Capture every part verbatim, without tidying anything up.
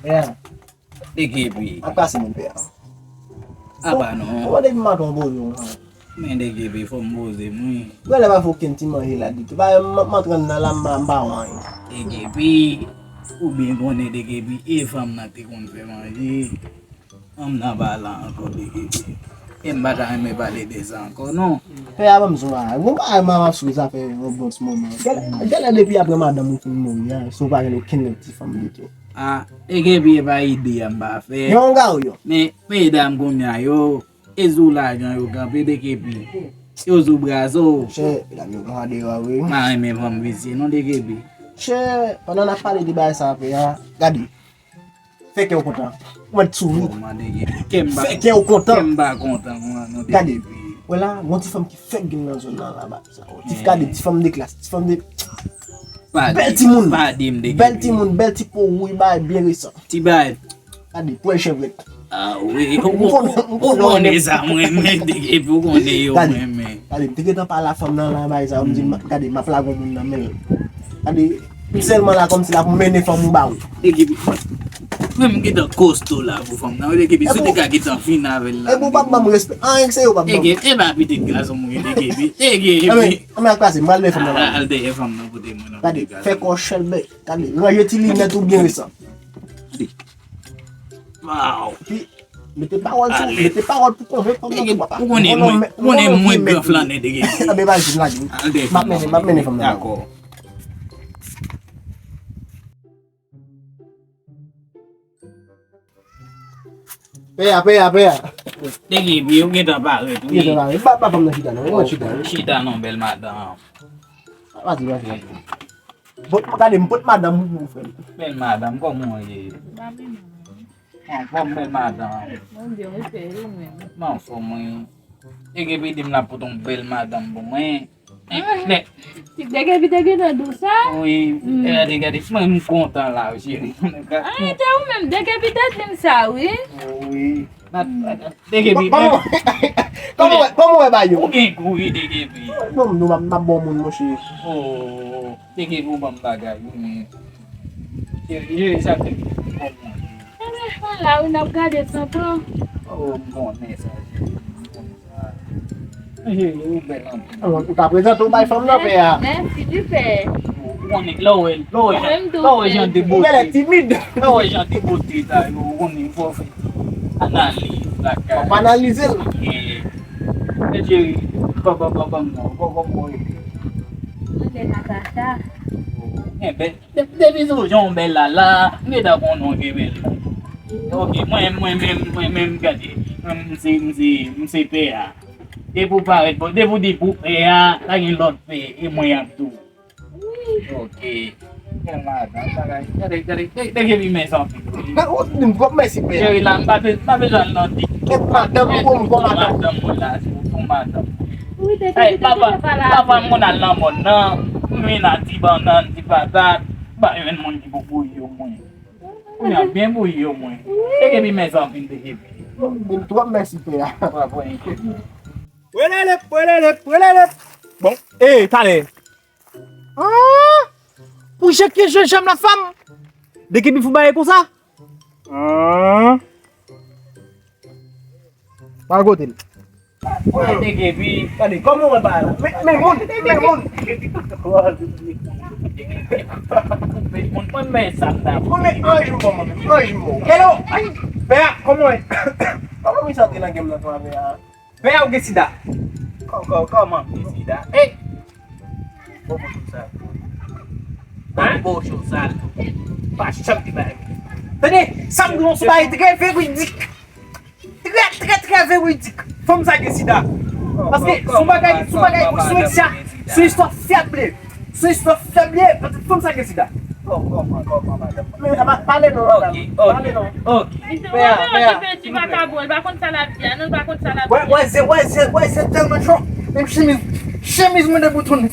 Pè a. Dekepi. Ap kase moun pè a. Apa non. Kòman depi maten w poze w? Men Dekepi, fò m poze m wi. Gade la pa fè okenn ti manje la ditou. Pa m, m antre nan la, m pa, m pa wè anyen. Dekepi, ou byen konnen Dekepi, e fanm nan te konn fè manje. Fanm nan pa la ankò Dekepi. E m pa ta renmen pale de sa ankò non. Pè a ban m sou bagay. Bon bagay m ap sou zafè yon bon ti moman. Gade, gade depi apre madanm ou fin mouri a, si w pa gen okenn lòt ti fanm ditou. A, Dekepi e pa ide a m pa fè. Yon gawyon. Men, medam kounye a yo, e sou lajan yo kanpe Dekepi. Yo sou bras ou. Chè, medam yo kanpe deyò wi. Pa renmen fanm visye non Dekepi. Chè, pandan n ap pale de bagay sa pè a, gade. Fè kè w kontan. Ou mèt souri. Kòman Dekepi? Kè m pa, fè kè w kontan. Kè m pa kontan, mwen, non, gade. Dekepi. Wè la, gon ti fanm ki fèk gen nan zòn nan la, ba. Sa, ti, gade, ti fanm de klas, ti fanm de, pa bèl di, timoun. Pa di m Dekepi. Bèl timoun, bèl ti po wouy, bagay byen resan. Ti bagay. Gade, pwèl chevrèt. A wi, ou, ou, ou konnen sa mwen renmen Dekepi, ou konnen yo mwen renmen. Gade, m te gentan pale a fanm nan la, bagay sa, m di, gade, m ap lage yon moun nan men l. Gade, li sèlman la kòmsi l ap mennen fanm ou ba ou. Dekepi. Mwen m gentan kosto la pou fanm nan. Dekepi, si w te ka gentan fin avè l la. Epi w p ap ban m respè. Anyen k se yo p ap ban m. Dekepi, e pa pitit gason mwen Dekepi. Dekepi. Anben, anben ak pase, m pral dèyè fanm nan la. Al dèyè fanm nan kote mwen nan. Gade, fè kò w chèlbè. Gade, ranje ti linèt ou byen resan. Gade. Waw. Epi, mete pawòl sou, mete pawòl pou konvenk fanm nan tou, papa. Ou konnen mwen, ou konnen mwen gran flannè Dekepi. Anben, pa jis lage. M ap mennen, m ap mennen fanm nan. Dakò. Pè a, pè a, pè a. Dekepi, ou gentan parèt, wi. Gentan parèt. Ba, ba fanm nan chita, non. Ou chita, wi. Chita, non, bèl madanm. Pati, pati. Bon, gade, m pot madanm ou pou ou, frè m. Bèl madanm, kòman w ye? Anfòm, bèl madanm. Mwen byen, wi, frè, e ou menm? Mwen anfòm, wi. Dekepi di m l ap pote yon bèl madanm pou mwen. Ti Dekepi te gentan di w sa? Wi, gade, gade, mwen m kontan la, cheri. Anyen te ou menm, Dekepi te di m sa, wi. Wi. Dekepi. Kòman, kòman, kòman w wè bagay yo? Ou gen kou wi Dekepi. Non, non, m ap, m ap bon moun, monchè. Oh, Dekepi ou ban m bagay, wi, men. Cheri, cheri, sa te bon moun. Anben, pa la, wi, n ap gade tonton. Oh, m konnen sa, cheri, m konnen sa. Cheri, ou bèl anpil. Ou ka prezante w bay fanm nan, pè a. Mèsi, wi, pè. Ou konnen, lè w wè, lè w wè jan, lè w wè jan de bote. Ou genlè timid. Lè w wè jan de bote sa yo, ou konnen, fò w fè analiz lakay. Fò w analize l. Yeah. Men cheri, ban, ban, ban, ban m non, ban, ban m wè. Mwen se Natacha. Enben, de-, depi sou jan w bèl la la, m gentan konnen w gen bèl non. Ok, mwen, mwen menm, mwen menm, gade, mwen, m se, m se, m se pè a. Depi w parèt, bon, depi w di pou pè a, pa gen lòt pè, e mwen y ap di w. Ok. Bèl madanm, bagay. Gade, gade, gade, gade ki men santi. Ou di m twòp mèsi, pè a. Cheri la, m pa be-, m pa bezwen al nan di. E madanm pou m, pou madanm. Madanm mwen la, se pou madanm. Ey, papa, papa m konn al nan mòn nan, m vin a ti bannann, ti patat, m pa jwenn moun ki pou bouyi yo mwen. Kounye a, byen bouyi yo mwen. Dekepi mèsi anpil, Dekepi. Mil twòp mèsi, pè a. Bravo, Dekepi. Pwelelep, pwelelep, pwelelep. Bon, e, talè. Ah! Pou Jacques Jean Jam la fam. Dekepi fou bagay konsa. Ah! Pa kote l. Dekepi. Gade, kòman w wè bagay la? Men, men moun, men moun. Men moun, mwen men sa m ta. Mwen men anj m bon, mwen men anj m bon. Hello! Pè a, kòman w wè? Kòman misye antre nan game nan konsa, pè a? Pè a ou gen sida? Kò-, kò-, kòman m gen sida? Ey! Bon, bon, bon, sa. Hein? Bon, bon, sa. Pa chanm di bagay. Tande, sa m di w se bagay trè veridik. Trè, trè, trè veridik. Fanm sa gen sida. Paske se yon bagay, se yon bagay, se yon istwa, se yon istwa fyab li ye. Se yon istwa fyab li ye, paske fanm sa gen sida. Kòman, kòman, madanm? Men, pa, pale non, madanm. Ok, ok. Pale non. Ok. Misye, pè a, pè a. Ti vakabon, li pa konn sa l ap di a, non, li pa konn sa l ap di a. Wè, wè, zye, wè, zye, wè, zye tèlman cho. Menm chemiz, chemiz mwen deboutonnen.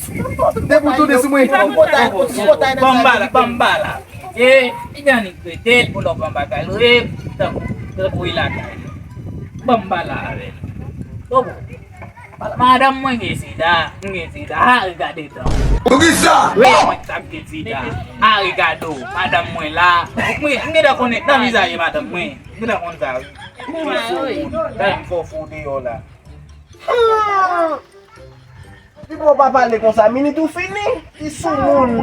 Deboutonnen sou mwen. Li pa konn sa l ap di a. Ban m ba la, ban m ba la. E, li gen annik rete l pou lòt bagay, wi, tankou, tankou li lakay. Ban m pale avè l. Bon, bon. Madanm mwen gen sida, m gen sida, a regade dan. Poukisa? Wi, mwen sa m gen sida. A regade w, madanm mwen la. Mwen, m gen dan konnen nan vizaje madanm mwen. M gen dan konn sa wi. Mwen se moun. Sa m fò fou deyò la. Pi bon pa pale konsa, minit ou fini. Ki soumoun.